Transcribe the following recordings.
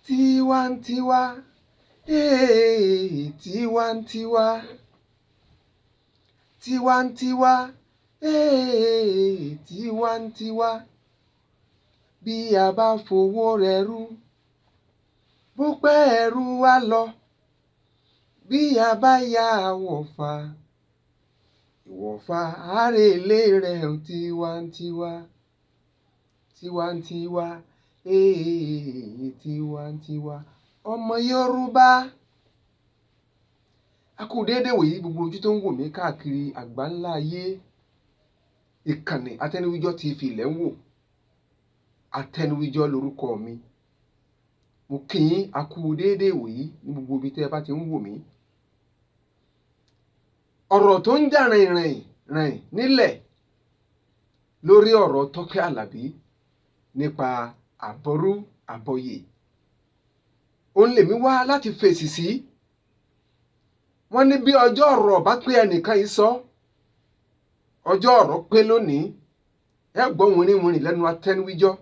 Tiwantiwa, tiwantiwa, tiwantiwa, tiwantiwa. Bí a bá fowó rẹrú, bó pẹ́ ẹrú á lọ. Bí a bá ya wọ̀fà, ìwọ̀fà á relé rẹ̀. Tiwantiwa, tiwantiwa, tiwantiwa. Ọmọ Yorùbá, a kú déédéé wòyí, gbogbo ojú tó ń wò mí káàkiri àgbáńlá ayé. Ìkànnì Atẹnuwíjọ́ TV lẹ́ ń wò. Atẹnuwíjọ́ lórúkọ mi. Mo kí yín, a kú déédéé wòyí ní gbogbo ibi tẹ́ ẹ bá ti ń wò mí. Ọ̀rọ̀ tó ń jà rìnrìn rìn nílẹ̀ lórí ọ̀rọ̀ Tọ́pẹ́ Àlàbí nípa àbọrú àbọyè, òun lèmi wá láti fèsì sí. Wọ́n ní bí ọjọ́ ọ̀rọ̀ bá pé, ẹnìkan yìí sọ ọjọ́ ọ̀rọ̀ pé lónìí. Ẹ gbọ́ wìnrìnwìnrìn lẹ́nu Atẹnuwíjọ́.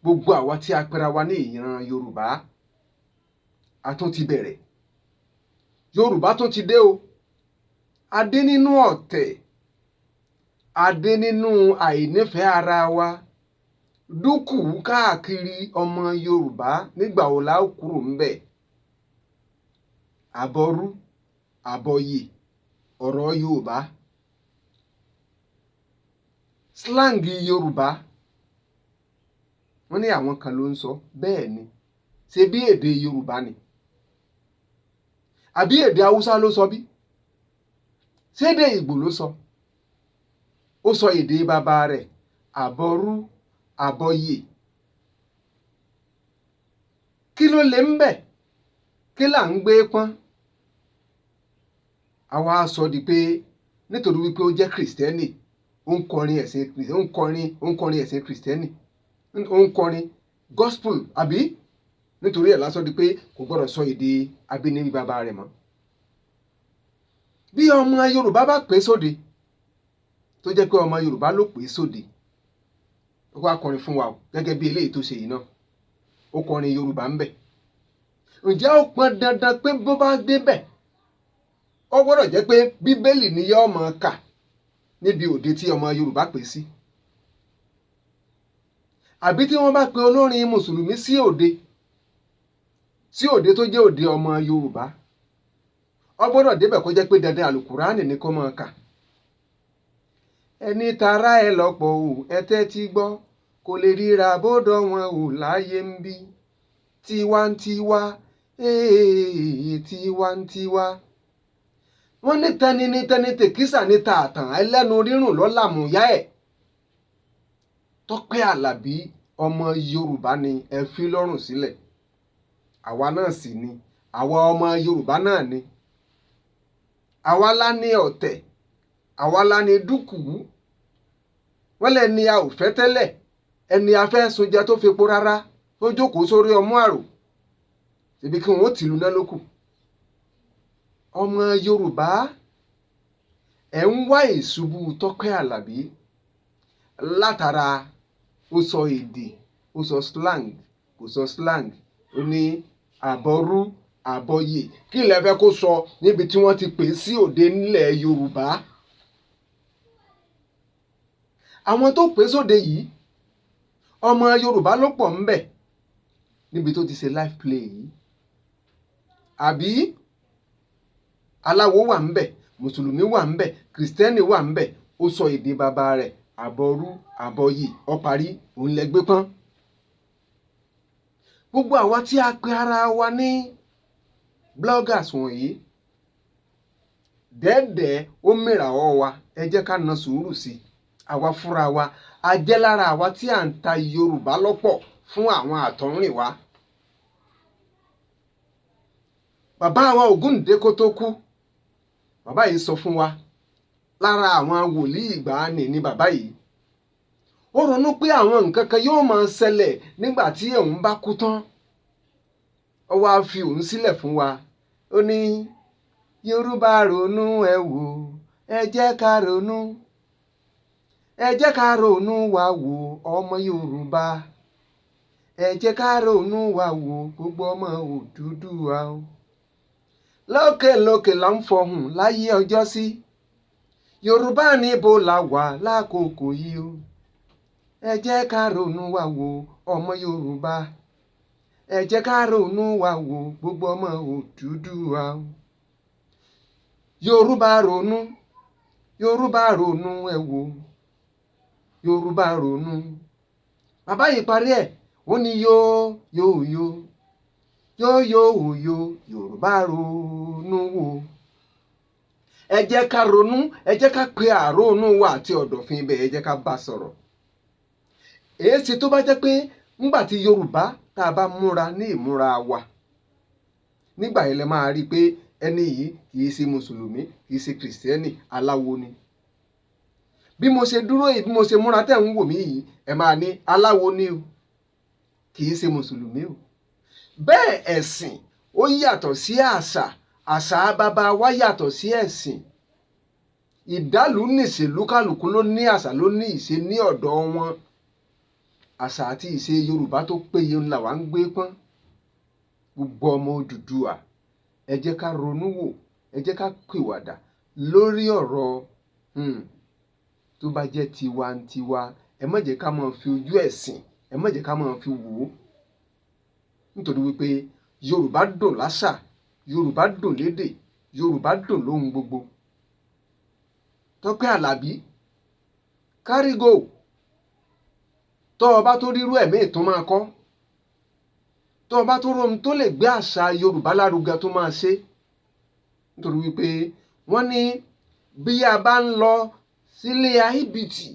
Gbogbo àwa tí a pera wa ní ìran Yorùbá, a tún ti bẹ̀rẹ̀. Yorùbá tún ti dé o. Adé nínú ọ̀tẹ̀, adé nínú àìnífẹ̀ẹ́ ara wa, dúkù káàkiri. Ọmọ Yorùbá, nígbà wo la ó kúrò ńbẹ̀? Àbọrú àbọyè, ọ̀rọ̀ Yorùbá, slang Yorùbá, wọ́n ní àwọn kan ló ń sọ bẹ́ẹ̀ ni. Ṣe bí èdè Yorùbá ni, àbí èdè Haúsá ló sọ? Bí ṣédè Ìgbò ló sọ? Ó sọ èdè bàbá rẹ̀, àbọrú àbọyè. Kí ló lè ń bẹ̀? Kí là ń gbé pọ́n? Àwa sọ di pé nítorí wípé ó jẹ́ Kìrìsìtẹ́nì, ó ń kọrin ẹ̀sìn, ó ń kọrin ẹ̀sìn Kìrìsìtẹ́nì, ó ń kọrin gospel, àbí nítorí ẹ̀ lásán di pé kò gbọ́dọ̀ sọ èdè abínibí bàbá rẹ̀ mọ́. Bí ọmọ Yorùbá bá pè sóde, tó jẹ́ pé ọmọ Yorùbá ló pè sóde, ó wá kọrin fún wa o, gẹ́gẹ́ bí eléyìí tó ṣe yìí náà, ó kọrin Yorùbá ń bẹ̀, ǹjẹ́ ó pọn dandan pé bó bá débẹ̀, ó gbọ́dọ̀ jẹ́ pé Bíbélì ni yóò máa kà níbi òde tí ọmọ Yorùbá pè sí? Àbí tí wọ́n bá pe olórin Mùsùlùmí sí òde tó jẹ́ òde ọmọ Yorùbá, ó gbọ́dọ̀ débẹ̀ kó jẹ́ pé dandan Àlùkùránì ni kó máa kà? Ẹni tara ẹ lọ́pọ̀ o, ẹ tẹ́tí gbọ́, kò lè ríra bódò wọn ò láyé ń bí. Tiwantiwa, tiwantiwa. Wọ́n ní tẹni ní tẹni, tèkísà ní tààtàn, ẹlẹ́nu rírùn lọ́làmúyá ẹ̀. Tọ́pẹ́ Àlàbí, ọmọ Yorùbá ni, ẹ fi lọ́rùn sílẹ̀. Àwa náà sì ni, àwa ọmọ Yorùbá náà ni. Àwa la ní ọ̀tẹ̀, àwa la ní dúkùú. Wọ́n lẹ́ni a ò fẹ́ tẹ́lẹ̀, ẹni a fẹ́ sunjẹ tó fepo rárá, tó jókòó sórí ọmú àrò ṣebí kí wọ́n ó tìlú náà lókù. Ọmọ Yorùbá, ẹ̀ ń wá ìṣubú Tọ́pẹ́ Àlàbí látara ó sọ èdè, ó sọ slang, kò sọ slang, ó ní àbọrú àbọyè. Kí lẹ fẹ́ kó sọ níbi tí wọ́n ti pè sí òde nílẹ̀ Yorùbá? Àwọn tó pè sóde yìí, ọmọ Yorùbá ló pọ̀ ńbẹ̀ níbi tó ti ṣe live play yìí. Àbí aláwo wà ńbẹ̀, Mùsùlùmí wà ńbẹ̀, Kìrìsìtẹ́nì wà ńbẹ̀. Ó sọ èdè bàbá rẹ̀, àbọrú àbọyè, ó parí, òun lẹ gbé pọ́n. Gbogbo àwa tí a pe ara wa ní bloggers wọ̀nyí, dẹ́ẹ̀dẹ́ ó mìràwọ́ wa. Ẹ jẹ́ ká na sùúrù sí i. Àwa fúnra wa, a jẹ́ lára àwa tí à ń ta Yorùbá lọ́pọ̀ fún àwọn àtọ̀húnrìn wa. Bàbá wa Ògúndé, kó tó kú, bàbá yìí sọ fún wa, lára àwọn wòlíì ìgbàanì ni bàbá yìí. Ó ronú pé àwọn nǹkan kan yóò máa ṣẹlẹ̀ nígbà tí òun bá kú tán. Ó wá fi òun sílẹ̀ fún wa. Ó ní, "Yorùbá, ronú ẹ wò, ẹ jẹ́ ká ronú, ẹ jẹ́ ká ronú wa wò. Ọmọ Yorùbá, Ẹ jẹ́ ká ronú wa wò, gbogbo ọmọ Odùduwà o. Lókè lókè là ń fọhùn láyé ọjọ́ sí. Yorùbá, níbo la wà lákòókò yìí o? Ẹ jẹ́ ká ronú wa wò, ọmọ Yorùbá. Ẹ jẹ́ ká ronú wa wò, gbogbo ọmọ Odùduwà o. Yorùbá ronú, Yorùbá ronú, ẹ wò, Yorùbá ronú. Bàbá yìí parí ẹ̀, ó ní yóò yóò yóò yóò yóò yóò, Yorùbá ronú wò. Ẹ jẹ́ ká ronú, ẹ jẹ́ ká pe àrónú wa àti ọ̀dọ̀fin ibẹ̀, ẹ jẹ́ ká bá sọ̀rọ̀. Èéṣe tó bá jẹ́ pé ńgbà tí Yorùbá tá a bá múra ní ìmúra wa nígbà yẹn lẹ máa rí i pé ẹni yìí kì í ṣe mùsùlùmí, kì í ṣe kìrìsìtẹ́nì, aláwo ni. Bí mo ṣe dúró yìí, bí mo ṣe múra tẹ̀ ń wò mí yìí, ẹ máa ní aláwo ni o, kì í ṣe mùsùlùmí o. Bẹ́ẹ̀, ẹ̀sìn ó yàtọ̀ sí àṣà, àṣà bàbá wa yàtọ̀ sí ẹ̀sìn. Ìdálù nìṣèlú, kálukú ló ní àṣà, ló ní ìṣe ní ọ̀dọ̀ wọn. Àṣà àti ìṣe Yorùbá tó péye ńlá wa ń gbé pọ́n. Gbogbo ọmọ Odùduwà, ẹ jẹ́ ká ronú wò, ẹ jẹ́ ká pìwàdà lórí ọ̀rọ̀ tó bá jẹ́ tiwantiwa. Ẹ má jẹ́ ká máa fi ojú ẹ̀sìn, ẹ má jẹ́ ká máa fi wò ó, nítorí wípé Yorùbá dùn láṣà, Yorùbá dùn lédè, Yorùbá dùn lóhun gbogbo. Tọ́pẹ́ Àlàbí, carry go. Tọ́ ọ bá tó rírú ẹ̀mí tó máa kọ́, tọ́ ọ bá tó róhun tó lè gbé àṣà Yorùbá lárugẹ tó máa ṣe, nítorí wípé wọ́n ní bí a bá ń lọ sílé àìbìtì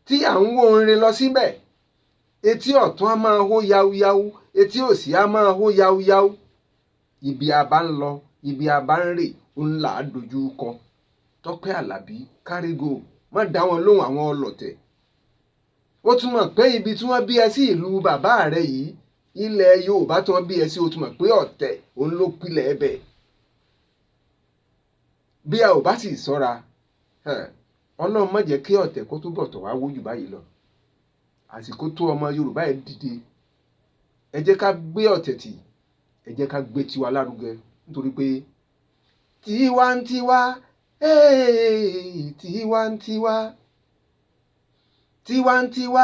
tí à ń wó orin lọ síbẹ̀, etí ọ̀tún á máa hó yáúyáú, etí òsì á máa hó yáúyáú. Ibi a bá ń lọ, ibi a bá ń rè, ń là á dojú kọ. Tọ́pẹ́ Àlàbí, carry go, má dá wọn lóhùn, àwọn ọlọ̀tẹ̀. Ó túmọ̀ pé ibi tí wọ́n bí ẹ sí, ìlú bàbá rẹ yìí, ilẹ̀ Yorùbá tí wọ́n bí ẹ sí, ó túmọ̀ pé ọ̀tẹ̀ òun ló pilẹ̀ ẹbẹ̀. Bí a ò bá sì ṣọ́ra, Ọlọ́run má jẹ́ kí ọ̀tẹ̀ kó túbọ̀ tọ̀ wá wójú báyìí lọ. Àsìkò tó, ọmọ Yorùbá, ẹ dìde, ẹ jẹ́ ká gbé ọ̀tẹ̀ tì, ẹ jẹ́ ká gbé tiwa lárugẹ, nítorí pé tiwantiwa, tiwantiwa, tiwantiwa,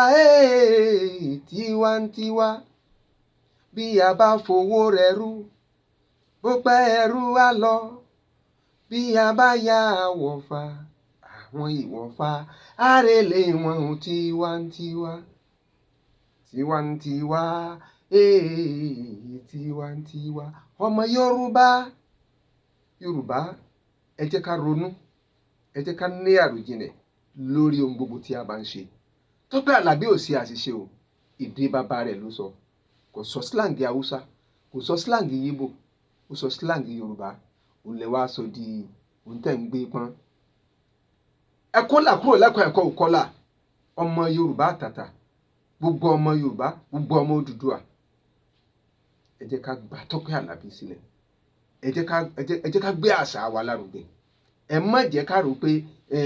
tiwantiwa. Bí a bá fowó rẹ̀ rú, bó pẹ́ ẹrú á lọ. Bí a bá yá àwọ̀fà, àwọn ìwọ̀fà àrèlé wọn. Tiwantiwa, tiwantiwa, tiwantiwa. Ọmọ Yorùbá, Yorùbá, ẹ jẹ́ ká ronú, ẹ jẹ́ ká ní àròjinlẹ̀ lórí ohun gbogbo tí a bá ń ṣe. Tọ́pẹ́ Àlàbí ò ṣe àṣìṣe o. Èdè bàbá rẹ̀ ló sọ. Kò sọ slang Haúsá, kò sọ slang Yíbò, ó sọ slang Yorùbá. Òun lè wá sọ di ohun tẹ́ ń gbé pọ́n. Ẹ kólà kúrò lẹ́kọ̀ọ́, ẹ̀kọ́ òkọ́là. Ọmọ Yorùbá àtàtà, gbogbo ọmọ Yorùbá, gbogbo ọmọ Odùduwà, ẹ jẹ́ ká gba Tọ́pẹ́ Àlàbí sílẹ̀. Ẹ jẹ́ ká gbé àṣà wa lárugẹ. Ẹ má jẹ́ ká rò pé ẹ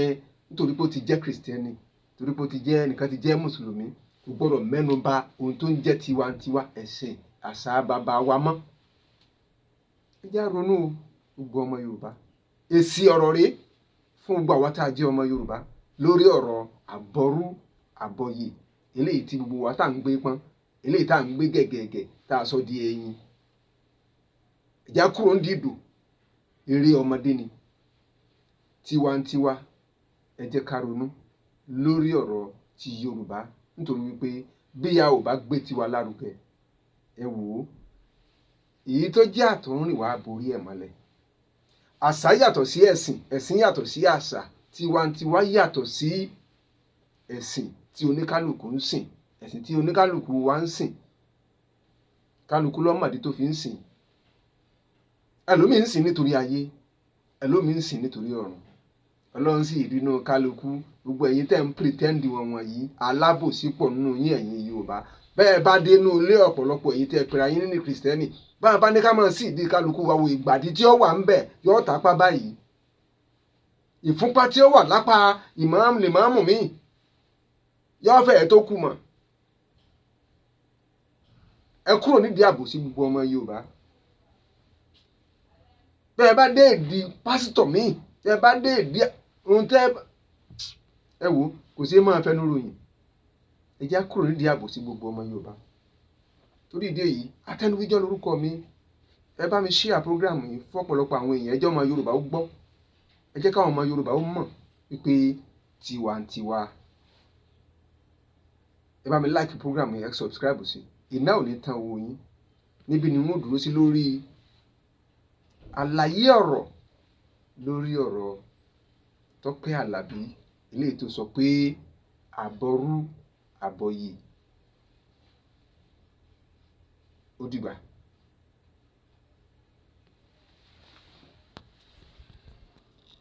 nítorí pé ó ti jẹ́ kìrìsìtẹ́nì, torí pé ó ti jẹ́ ẹnìkan ti jẹ́ mùsùlùmí, kò gbọ́dọ̀ mẹ́nu bà ohun tó ń jẹ́ tiwantiwa, ẹ̀sìn, àṣà bàbá wa mọ́. Ẹ jẹ́ á ronú o, gbogbo ọmọ Yorùbá. Èsì ọ̀rọ̀ rèé fún gbogbo àwa tá a jẹ́ ọmọ Yorùbá lórí ọ̀rọ̀ àbọrú àbọyè eléyìí tí gbogbo wa tá à ń gbé pọ́n, eléyìí tá à ń gbé gẹ̀gẹ̀gẹ̀, tá a sọ di ẹyin. Ẹ jẹ́ á kúrò ń dìdò eré ọmọdé ni tiwantiwa. Ẹ jẹ́ ká ronú lórí ọ̀rọ̀ ti Yorùbá, nítorí wípé bí a ò bá gbé tiwa lárugẹ, ẹ wò ó, èyí tó jẹ́ àtọ̀húnrìnwá borí ẹ̀ mọ́lẹ̀. Àṣà yàtọ̀ sí ẹ̀sìn, ẹ̀sìn yàtọ̀ sí àṣà, tiwantiwa yàtọ̀ sí ẹ̀sìn tí oníkálukú ń sìn. Ẹ̀sìn tí oníkálukú wa ń sìn, kálukú lọ́mọdé tó fi ń sìn. Ẹlòmíì ń sìn nítorí ayé, ẹlòmíì ń sìn nítorí ọ̀run. Ọlọ́run sì rínú kálukú. Gbogbo ẹ̀yin tẹ́ ń pretend wọn wọ̀nyí, alábòsí pọ̀ nínú yín, ẹ̀yin Yorùbá. Bẹ́ẹ̀ bá dé inú ilé ọ̀pọ̀lọpọ̀ èyí tẹ́ pera yín ní kìrìsìtẹ́nì, báwọn bá ní ká máa sí ìdí kálukú wa wo, ìgbàdí tí ó wà ń bẹ̀ yóò tápá báyìí, ìfúnpá tí ó wà lápá ìmáàmù lèmáàmù míì yóò fẹ́ẹ̀ tó kù mọ̀. Ẹ kúrò nídìí àbòsí, gbogbo ọmọ Yorùbá. Bẹ́ẹ̀ bá dé ìdí pásítọ̀ míì, tẹ́ bá dé ìdí ohun tẹ́ ẹ wò, kò sí máa fẹnu ròyìn. Ẹ já kúrò nídìí àbòsí, gbogbo ọmọ Yorùbá. Torí ìdí èyí, Atẹnufíjọ́ lórúkọ mi. Ẹ bá mi share program yìí fún ọ̀pọ̀lọpọ̀ àwọn èèyàn. Ẹ jẹ́ ọmọ Yorùbá ó gbọ́, ẹ jẹ́ káwọn ọmọ Yorùbá ó mọ̀ wípé tiwantiwa. Ẹ bá mi like program yìí, ẹ subscribe sí. Iná ò ní tán owó yín. Níbi ni wọ́n dúró sí lórí àlàyé ọ̀rọ̀ lórí ọ̀rọ̀ Tọ́pẹ́ Àlàbí, eléyìí tó sọ pé àbọrú àbọyè. Ó dìgbà.